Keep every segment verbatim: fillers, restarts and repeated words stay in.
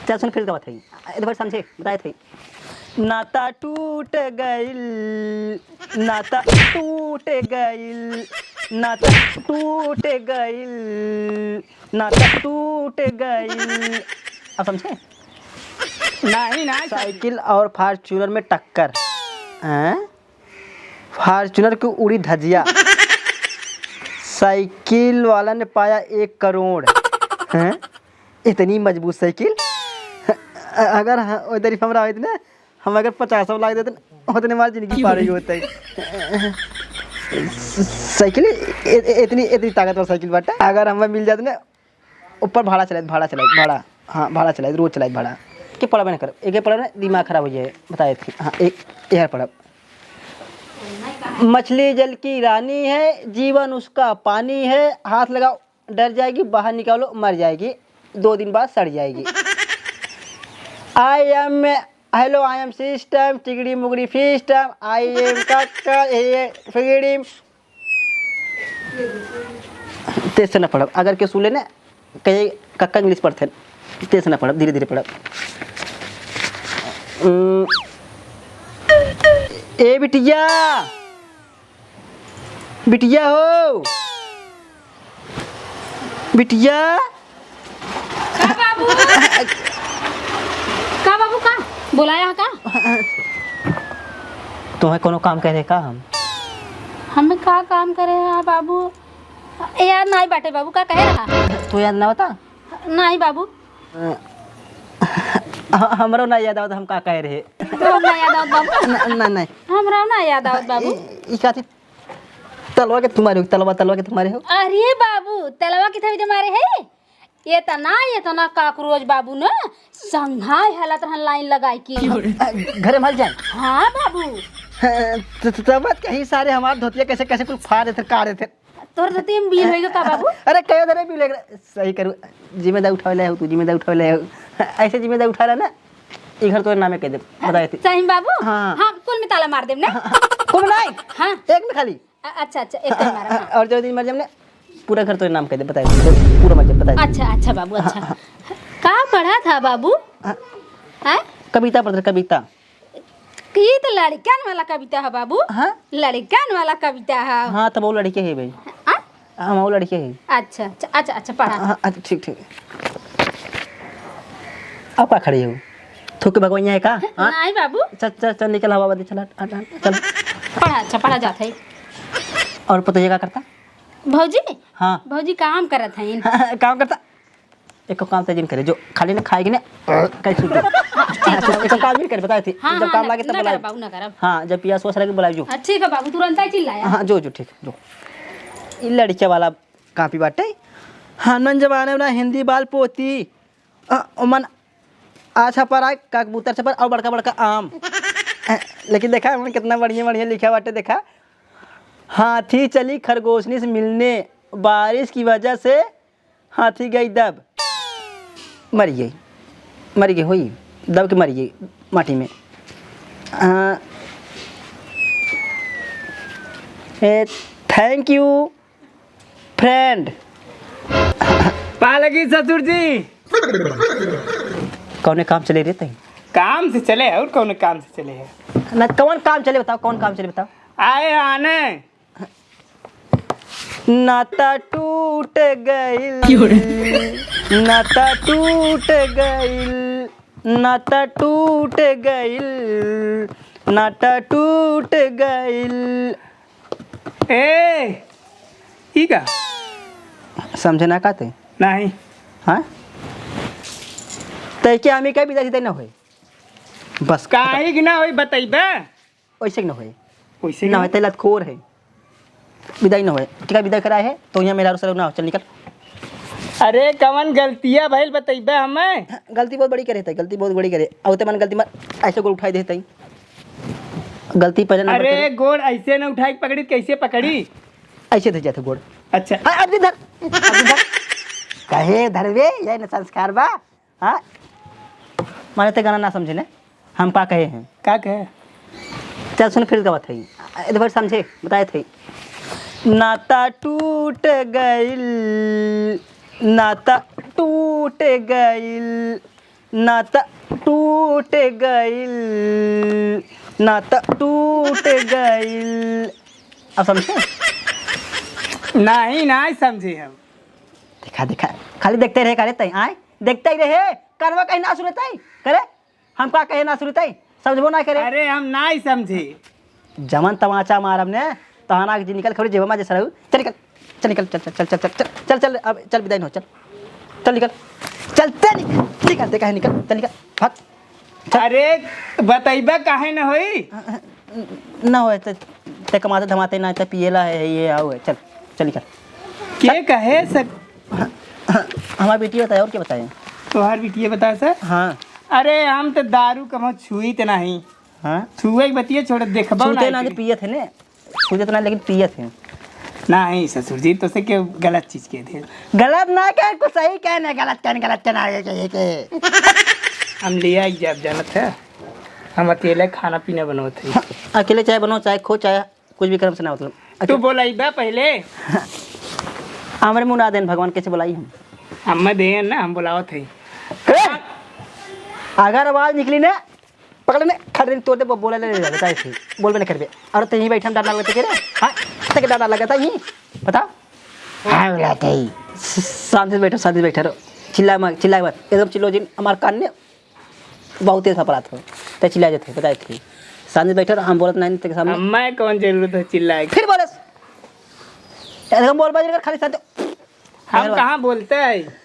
चल सुन, फिर गावत है, इधर समझे, बताए थे। नाता टूट गइल, नाता टूट गइल, नाता टूट गइल, नाता टूट गइल। अब समझे? नहीं, नहीं समझे। साइकिल और Fortuner में टक्कर। हैं? Fortuner की उड़ी धजिया। साइकिल वाला ने पाया एक करोड़। हैं? इतनी मजबूत साइकिल। अ-, अगर ह-, ओइ तरीफ हमरा होइत ना, हम अगर पचासो लाख देते ना, उतने मार जिंदगी पार ही होता है। साइकिल इ-, इ-, इतनी, इतनी ताकतवर साइकिल बाटे। अगर हमें मिल जाते ना, ऊपर भाड़ा चलाइत, भाड़ा चलाइत, भाड़ा। हाँ, भाड़ा चलाइत, रोज चलाइत भाड़ा। के पढ़बे ना कर, एके पढ़ब ना, दिमाग खराब हो जाए। बताए थे, हाँ, एक, यह पढ़ब। मछली जल की रानी है, जीवन उसका पानी है, हाथ लगाओ, डर जाएगी, बाहर निकालो, मर जाएगी, दो दिन बाद सड़ जाएगी। I am, hello, I am system, टिगड़ी मुगड़ी फिस्टम, I am कक्का, ए, फिगड़ी। तेज से ना पढ़ब, अगर केहू सुन ले ना, कहे, "कक्का English पढ़ते हैं।" तेज से ना पढ़ब, धीरे धीरे पढ़ब। उम, ए बिटिया, बिटिया हो, बिटिया। का बाबू? का बाबू, का बोलाया है का? तुम्हें कोनो काम कहे रहे का हम? हमें का काम करे हैं बाबू? याद नाई बाटे बाबू, का कहे रहा? तू याद ना बता? नाई बाबू। अ, ह-, हमरो ना याद आवत हम का कहे रहे। तो ना याद आवत बाबू? न-, न-, नहीं। हमरा ना याद आवत बाबू। ई, ई का थी? तलवा के तुम्हारे हो, तलवा, तलवा के तुम्हारे हो। अरे बाबू, तलवा के थवी तुम्हारे है? ये तना, ये तना काकरोच बाबू ना, संघाई हालत रहन लाइन लगाई के। अ, घरे में हल जाए? हाँ बाबू। हाँ, त-, त-, तब कहीं सारे हमार धोतिया कैसे, कैसे कुल फाड़ देते, काट देते। तोर धोती में बिल होइगा का बाबू? अरे, कहे धरे बिल होइगा। सही करू, जिम्मेदारी उठावे ले हो तू, जिम्मेदारी उठावे ले हो। ऐसे जिम्मेदारी उठा रहा ना, ई घर तोरे नामे कह दे, बताए थे। सही बाबू? हाँ। हाँ, कुल में ताला मार देब ना। कुल में नहीं? हाँ। एक में खाली। अ-, अच्छा, अच्छा, एक में मारा, हाँ। और जो दिन मर जाम ना, पूरा घर तोरे नाम कह दे, बताए थे। पूरा मर जाम, बताए थे। अच्छा, अच्छा बाबू, अच्छा। हाँ, हाँ। का पढ़ा था बाबू? हाँ। हैं? कविता पढ़ रहे, कविता। ई त लड़कन वाला कविता है बाबू। हाँ? लड़कन वाला कविता है। हाँ, तब वो लड़के है भाई। हाँ? हम वो लड़के है। अच्छा, अच्छा, अच्छा, अच्छा, पढ़ा। हाँ, अच्छा, ठीक, ठीक। अब का खड़ी हो? थूक के भगवैया है का? हाँ? नहीं बाबू। चल, चल, चल, निकल, हवा दे, चल, हट, हट, हट, चल। पढ़ा, अच्छा, पढ़ा जात है। और पतोहिया का करता? भौजी? हाँ। भौजी काम करत हैं। काम करता? एको काम तो जिन करे, जो खाली ना खाएगी ना, कहीं सूत जाए। एको काम जिन करे, बताए थे। हाँ, जब हाँ, काम ना, लागे तब ना बुलाए। करब बाबू, ना करब। हाँ, जब पियास वास लगे बुलाए जो। हाँ, ठीक है बाबू, तुरंत ही चिल्लाया। हाँ, जो, जो, ठीक, जो। ई लड़के वाला कापी बाटे। हाँ, नन जमाने में ना हिंदी बाल पोती, अ, ओमन आ छपरा, कबूतर छपर और बड़का बड़का आम। अ, लेकिन देखा, ओमन कितना बढ़िया बढ़िया लिखा बाटे, देखा। हाथी चली खरगोशनी से मिलने, बारिश की वजह से हाथी गई दब, मर गई, मर गई होई, दब के मर गई माटी में। हाँ, ए, thank you friend। पा लगी ससुर जी। कौने काम चले रे तई? काम से चले है, और कौने काम से चले है? ना, कौन काम चले बताओ, कौन काम चले बताओ? आए आने। नाता टूट गइल, क्यों रे? नाता टूट गइल, नाता टूट गइल, नाता टूट गइल। ए, ई का? समझे ना का ते? नहीं। हाँ? तै के हमी कहीं विदा सीधा ना होए। बस। काहे कि ना होई, बतइबे? वैसे कि ना होए। वैसे कि ना ना होए, होए। तै लतखोर है। विदाई ना होए। ठीक है, विदाई कराए है, तो यहाँ मेरा रुसर ना हो। चल निकल। अरे, कवन गलतिया भइल, बतइबे हमें? गलती बहुत बड़ी करे तै, गलती बहुत बड़ी करे। अउते मन गलती मत, ऐसे गोड़ उठाई देते। गलती पहले नंबर अरे, करे। गोड़ ऐसे ना उठाई, पकड़ी, कैसे पकड़ी? ऐसे धर जाते गोड़। अच्छा। हाँ, अब धर, अब धर। कहे धरवे, यही ना संस्कार बा। हाँ? माने ते गाना ना समझे ने? हम का कहे हैं? का कहे? चल सुन, फिर गावत है। इधर समझे, बताए थे। नाता टूट गइल, नाता टूट गइल, नाता टूट गइल, नाता टूट गइल। अब समझे? नहीं, नहीं समझे हम। देखा, देखा, खाली देखते रहे करे तई, आय? देखते ही रहे, करवा कहीं ना सुनते ही करे। हम का कहे ना सुनते ही, समझबो ना करे। अरे, हम नहीं समझे। जवन तमाचा मारब ने, तहना के जी निकल, खबरी जेबा मा जैसा रहू। चल निकल, चल निकल, चल, चल, अब चल, विदाई न हो, चल। चल निकल, चलते निकल, निकल, देखा है, निकल, चल निकल, भाग। चल। अरे, बतैबा काहे न होई? न होए, ते, ते कमाते धमाते ना, ते पिएला है, ये आओ है, चल, चल निकल। के चल। कहे सर? हमार बिटिया बताए, और क्या बताए? तोहार बिटिया बताए सर? हाँ। अरे, हम तो दारू कमो छुई त नहीं। हाँ? छुए के बतिये छोड़, देखबो छूते ना ना, के। पियत है ने, छूते तो ना, लेकिन पियत है। नहीं ससुर जी, तो से के गलत चीज के थे। गलत ना कहे, कुछ सही कहे ना, गलत कहे, गलत कहे ना, ये के, ये के। हम ले आई जब जानत है, हम अकेले खाना पीना बनवत है। अकेले चाहे बनाओ, चाहे खो, चाहे कुछ भी करम से ना मतलब। तू बोला इबा पहले। हमरे मुंह ना देन भगवान, कैसे बुलाई हम? अम्मा देन ना, हम बुलावत है। ए! अगर आवाज निकली ना, पकड़ ने, खड़े तोड़ दे, बोले ले, ले, बताए थे। बोलबे न करबे। और तहीं बैठा हम डर ना लगता के रे? हाँ? तक डर ना लगता ही? बता। हाँ, बुलाते ही। शांति से बैठो, शांति से बैठा रहो। चिल्ला मत, चिल्ला मत। एकदम चिल्लो जिन, हमार कान ने बहुत तेज अपराध हो। ते चिल्ला जाते, बताए थे। शांति से बैठा रहो, हम बोलत नहीं तेरे सामने। अब मैं कौन जरूरत है चिल्लाए के? फिर बोलस। एकदम बोल बाजी कर, खाली शांति। हम कहाँ बोलते हैं?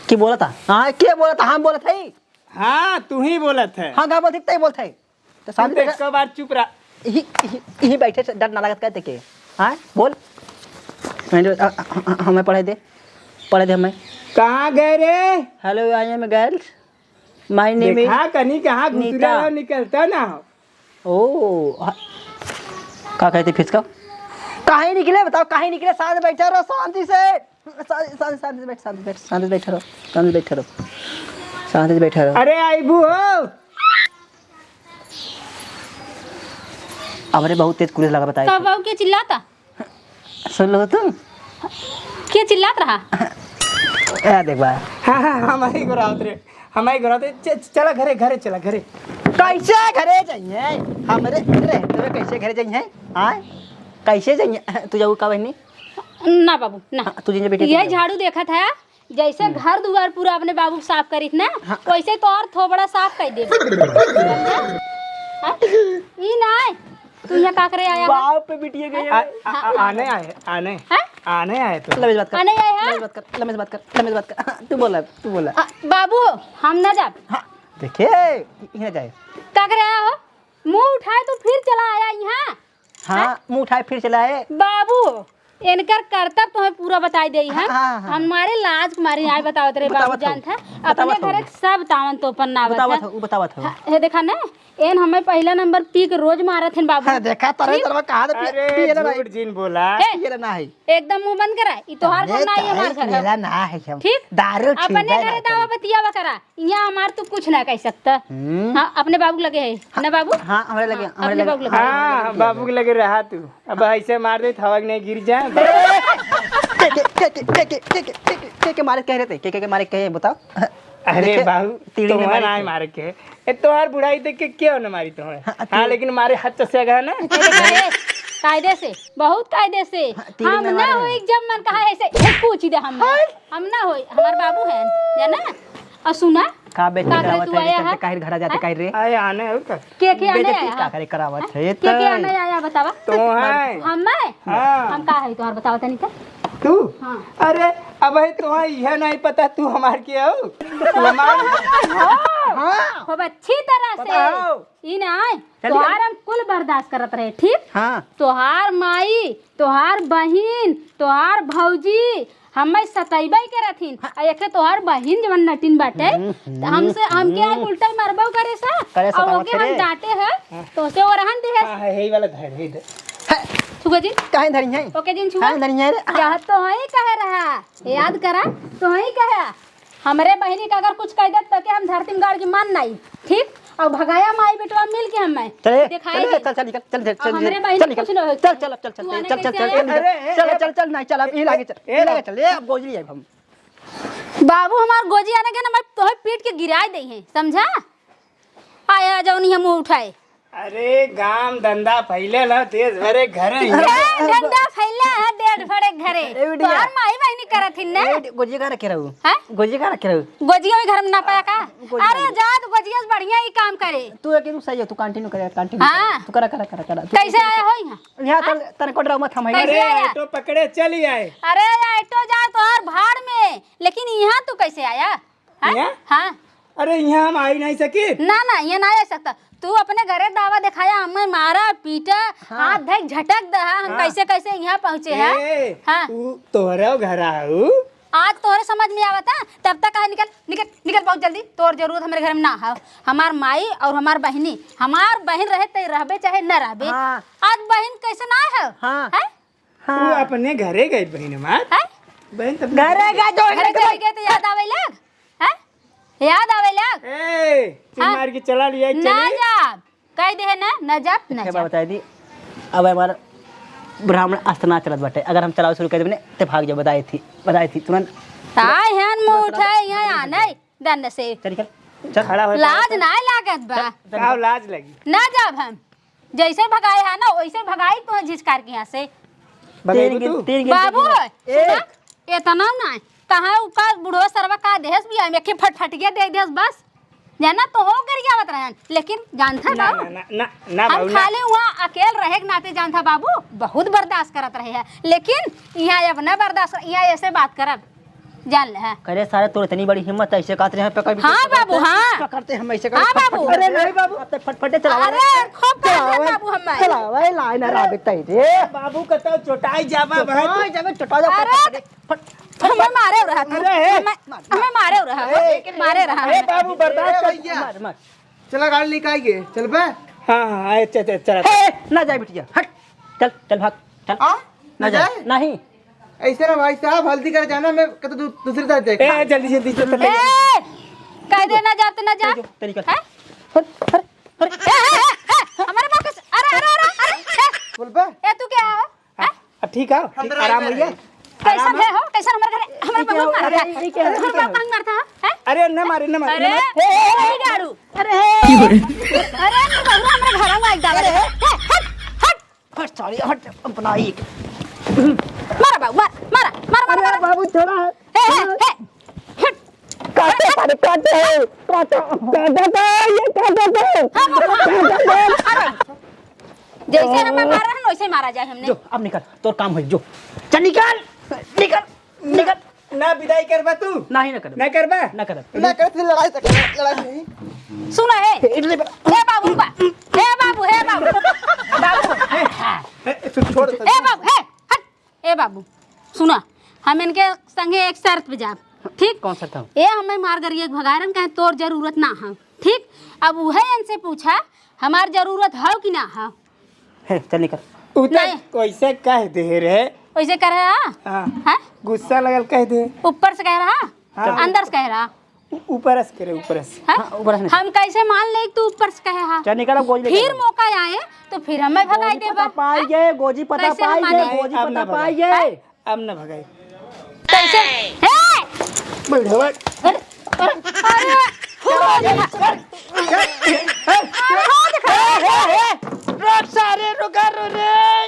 की बोला था? हाँ, के बोला था? हम बोलत है। हाँ, तू ही बोलत है। हाँ, का बोलत है, तै बोलत है। तो तू शांति तो से एक बार चुप रह। यही, यही, यही बैठे से डर ना लगत कहते के। हाँ, बोल। मैं जो, अ, अ, अ, हमें पढ़े दे। पढ़े दे हमें। कहाँ गए रे? Hello, I am a girl। My name is देखा, कनी कहाँ घुसरे नीता। हो, निकलता ना हो। ओ, ह-, का कहते फिर का? काहे निकले बताओ, काहे निकले? शांत बैठा रहो, शांति से। शांति, शांति, शांति से बैठ, शांति से बैठ, शांति से बैठा रहो, शांति से बैठा रहो, शांति से बैठा रहो। अरे आइबू हो। हमरे बहुत तेज कुरेस लगा बताए। कब बाबू के चिल्लाता? सुन लो तुम। के चिल्लात रहा? ए, देख बा। हाँ, हाँ, हम ही घुरावत रे। हम ही घुरावत रे। च-, च-, चला घरे, घरे चला, घरे। कैसे घरे जाइए? हमरे रहते हुए कैसे घरे जाइए? आय? कैसे जाइए? तू जाऊ का बहनी? ना बाबू, ना। हाँ, तू जिंजर बेटी यह तू जा। झाड़ू देखत है, जैसे हम्म। घर दुआर पूरा अपने बाबू के साफ करित ना, हाँ। वैसे तोहर थोबड़ा साफ कर देब। हाँ? ई नाय, तू यहाँ का करे आया है? बाप पे बिटिया गई है। आ, आ, आ, आने आए, आने। हाँ? आने आए तो। लमेश बात कर। आने आए हैं? लमेश बात कर, लमेश बात कर, लमेश बात कर। हाँ, तू बोला, तू बोला। आ, बाबू, हम ना जाब। हाँ, देखे, यहाँ जाए। का करे आया हो? मुंह उठाए तो फिर चला आया यहाँ। हाँ, हैं? मुंह उठाए फिर चला आए। बाबू, इनकर करतब तोहे पूरा बताई देई हम। हाँ, हाँ, हाँ। हमारे लाज के मारे आए बतावत रहे बतावत बाबू हो। जानत है। अपने बतावत हो। घरे सब तावन तोपन ना आवत बतावत है। हो, उ बतावत हो। हाँ, हे देखा ना, एन हमें पहला नंबर पी के रोज मारत हन बाबू। हाँ, देखा, तरह ठीक? तरह कहा था, पी-, अरे, पियला नहीं। झूठ जिन बोला। हे, पियला ना है। एकदम मुंह बंद करा, ई तोहार घर ना है, हमार घर है। पियला ना है हम। ठीक? दारू अपने ठीक है घरे ना दावा करी। बतियावा करा। यहाँ हमार तू कुछ ना कह सकता। हम्म। हाँ, अपने बाबू के लगे है हाँ, ना बाबू? हाँ, हमरे लगे, हाँ, हमरे अपने लगे। बाबू के लगे। हाँ, हाँ, बाबू के लगे रहा तू। अब ऐसे मार दे, हवा के नहीं गिर जाए। के, के, के मारे कह रहे थे? के, के, के मारे कहे, बताओ। अरे देखे, बाबू, तीड़ी ने तुम्हें मारे ना थे। मारे के। ए, तोहार बुढ़ाई देख के क्यों न मारी तुम्हें? हाँ, हाँ, तू लेकिन मारे हाथ से गया ना। कायदे से, बहुत कायदे से। हाँ, तीड़ी हम में ना मारे होई हैं। जब मन कहा ऐसे, ऐसे पूछ दे हम। हाँ। हम ना होई, हमार बाबू हैं, जाना? और सुना, का बेइज्जती का करे करावत तू है रे, आया चलते है? काहे घर आ जाते हैं? काहे रे? आए आने हो का? के, के आने बेइज्जती आया का है? करे करावत है? के, के आने आया बतावा? तो है। हम मैं? हाँ। हम का है तोहार बतावा तनी का? तू? हाँ। अरे, अब है तो यह नहीं पता तू हमार के हो? तू हमार हाँ। हाँ। खूब अच्छी तरह से। पता हो। ई ना आए, चल तोहार निकल। हम कुल बर्दाश्त करत रहे, ठीक? हाँ। तोहार माई, तोहार बहिन, तोहार भौजी, हमें सतैबे करत हिन। हाँ। आ एके तोहार बहिन जवन नटिन बाटे, हम्म, त हमसे, हम्म, हमके आज हम्म। उल्टा ही मरबो करे सा, करे और सतावत ओके हम करे। डांटे है, हाँ। तो से ओरहन दे है। हाँ, है, यही वाला धर, यही धर। है। छुआ जी। काहे धरी है? ओके जिन छुआ। काहे धरी है रे? यह तो ही कह रहा, याद करा, तो ही कहा। हमरे बहिनी का अगर कुछ कह देत, तो के हम धरती में गाड़ के मान नहीं, ठीक? और भगाया माई बेटवा मिल के हमें चले, दिखाई चले, दे। चल, चल, निकल, चल, चल, और चल, हमरे चल, बहिनी चल, कुछ निकल। ना होई। चल, चल, अब चल, चल, तू चल, आने चल, चल, कैसे चल, आया? चल, अरे, चल, ए, चल, चल, चल, नहीं, चल, अब यही लागे, चल, ए, यही लागे, चल, ए, अब गोजरी आइब हम। बाबू हमार गोजी आने के ना, मैं तोहे पीट के गिराए देइहैं, समझा? आया जौन ही मुँह उठाए। अरे, काम धंधा फैले ना, देश भरे घरे ही। ए, धंधा फैला है, देश भरे घरे। ए, बिटिया। तोहार माई बहिनी करत हिन ने। ए, बिटिया, गोजिया का रखे रहू? हैं? गोजिया का रखे रहू? गोजिया वही घर में ना पाया का? गोजिया अरे, नहीं। जा तू गोजिया से बढ़िया ही काम करे। तू एक, तू सही है, तू continue करे, continue हाँ। करे। तू करा, करा, करा, करा। तू, कैसे तू, आया हो यहाँ? यहाँ हाँ? तन, तन को डराव मत हम कैसे अरे, आया? ऑटो पकड़े चली आए। अरे, ऑटो जा तोहार भाड़ में, लेकिन यहाँ तू कैसे आया? हाँ? यहाँ? हाँ। अरे, यहाँ हम आई नहीं सकी। ना, ना, ये ना आ सकता। तू अपने घरे दावा दिखाया, हमें मारा, पीटा, हाँ। हाथ धक झटक दहा, हम हाँ। कैसे, कैसे यहाँ पहुँचे हैं? ए, हाँ। तू तोहरे घर आऊ। आज तोहरे समझ में आवता, तब तक कहा, "निकल, निकल, निकल बहुत जल्दी, तोर जरूरत हमरे घर में ना हो। हमार माई और हमार बहिनी, हमार बहिन रहे ते रहबे चाहे न रहबे।" हाँ। आज बहिन कैसे ना है? हाँ। हैं? हाँ। तू अपने घरे गई बहिन हमार। हैं? बहिन तब घरे गए तो घरे चले गए तो याद आवे लग? हैं? याद आवे लग? ए, तू हाँ? मार के चला लिया, ना चली? जाब। कह दे है ना, ना जाब, ना एक बात जाब। बताई दी, अब हमार ब्राह्मण अस्त्र ना चलत बाटे, अगर हम चलावे शुरू कर देबे ने, ते भाग जाओ, बताई थी, बताई थी तुरंत। आय हन मुँह उठाए यहाँ आने दन से। चल, चल, चल। खड़ा हो, लाज खड़ा हो। ना लागत बा। चल, चल, का चल। लाज लगी? ना जाब हम। जैसे भगाए है ना, वैसे भगाई तो झिझकार के यहाँ से। भगाई तीन तू? गिन-, तीन गिनती बाबू, गिना। सुना? एक। इतना ना। कहाँ उ का बुढ़वा सरवा का देहस बियाह में, एक फटफटिया दे देहस बस। जाना तो हो गरियावत रहन, लेकिन जानता ना, बाबू, ना, ना, ना, ना, हम बाबू, ना। खाली वहाँ अकेल रहे के नाते जानता बाबू, बहुत बर्दाश्त करत रहे हैं, लेकिन यहाँ अब ना बर्दाश्त, यहाँ ऐसे बात करब। जान ले, हाँ। करे सारे, तोर इतनी बड़ी हिम्मत, ऐसे कहते हैं, पकड़ भी हाँ पकड़ते बाबू, हैं, हाँ। पकड़ते हैं, हम ऐसे हाँ करते हैं, बाबू। फट-, फट-, अरे नहीं बाबू। अब तो फटफटे चलावा अरे, रे। खूब चलावा, बाबू, हम मारे। चलावा, लाई ना राबे तई रे। बाबू, कतौ चोटाई जाबा भाई। चोटाई जाबे, चोटाई जाबे, अरे, फटफटे, फट-, फट-, हमें मारे रहा था। अरे, हे। हमें, हमें मारे रहा था। ए, मारे रहा ए, हमें। बाबू, बर्दाश्त ए, कर। भैया। मार, मार। चला, गाड़ी लेके आइए, चल बे। हाँ, हाँ, अच्छा, अच्छा, चला। ए, ना जाए बिटिया, हट। चल, चल, भाग, चल। आ? ना ना जाए। जाए? नहीं। ऐसे ना भाई साहब, हल्दी कर जाना, मैं कतो दू-, दूसरी तरफ देख। ए, जल्दी, जल्दी, जल्दी, जल्दी। ए, कह दे ना जाब तो ना जाब। चल, चल, चल, चल। हैं? हट, हट, हट। ए, ए, ए, ए, हमारे बाप के स-, अरे, अरे, अरे, अरे, ए। बोल बे। ए, तू क्या हो? हैं? अब ठीक है, हम ठीक, तो आराम नहीं होइए। कैसन है हो? कैसन हमारे घरे? हमारे ये क्या बबुआ हो? मारा अरे, था। ये क्या हो? हमारे बाप काहे मारता है? हैं? अरे, न मारे, न मारे, न अरे, मारे। ए, ए, ए, गाड़ू। अरे, अरे, तू बबुआ हमारे घरे में आ डाला। ए, हट, हट। हट साले, हट, अपना एक। मारा बाबू, मार, मारा, मारा, मारा, अरे मारा। बाबू, छोड़ा। हे, हे, हे, हट। काटे साले, काटे, काटे, काटे तो, ये काटे तो। हाँ, बाबू, हाँ। काटे तो। अरे, जैसे हमें मारा है ना, वैसे मारा जाए हमने। जो, अब निकल, तोर काम होई, जो। चल निकल, निकल, निकल। ना विदाई करबा तू? नाही, ना करब। ना करबा? ना करब। ना करब, फिर लड़ाई तक, लड़ाई नहीं। सुना है? इधर ले बा- हे बाबू, बा-, हे बाबू, हे बाबू। बाबू। ए, ए, तू छोड़। ए बाबू, हे, हट। ए बाबू, सुना, हम इनके संगे एक शर्त पे जाब, ठीक? कौन शर्त है? ए हमें मार गरिया के भगाए रहन, कहे तोर जरूरत ना है, ठीक? अब उहे इनसे पूछा, हमार जरूरत है कि ना है? हे, चल निकल। उ त नहीं। वैसे कह दे रहे। वैसे कह रहा? हाँ। हैं? गुस्सा लगल कह दे। ऊपर से कह रहा? हाँ। अंदर से कह रहा? उ-, ऊपर से करे, ऊपर से। हैं? हाँ, ऊपर से निकल। हम कैसे मान ले तू ऊपर से कहे हा? चल निकल, अब गोजी लेके फिर आ। मौका आए तो फिर हमें भगाई गोजी देबा। पता पाई हैं? गए, गोजी पता कैसे पाई हम गए, माने? गोजी अब पता ना पाई भगाई। गए। हैं? अब ना भगाई। कैसे? हे! बैठ, बैठ। अरे, अरे, अरे, हो गया। अरे, हो देखा। हे, हे, हे, रुक सारे, रुका रो रे।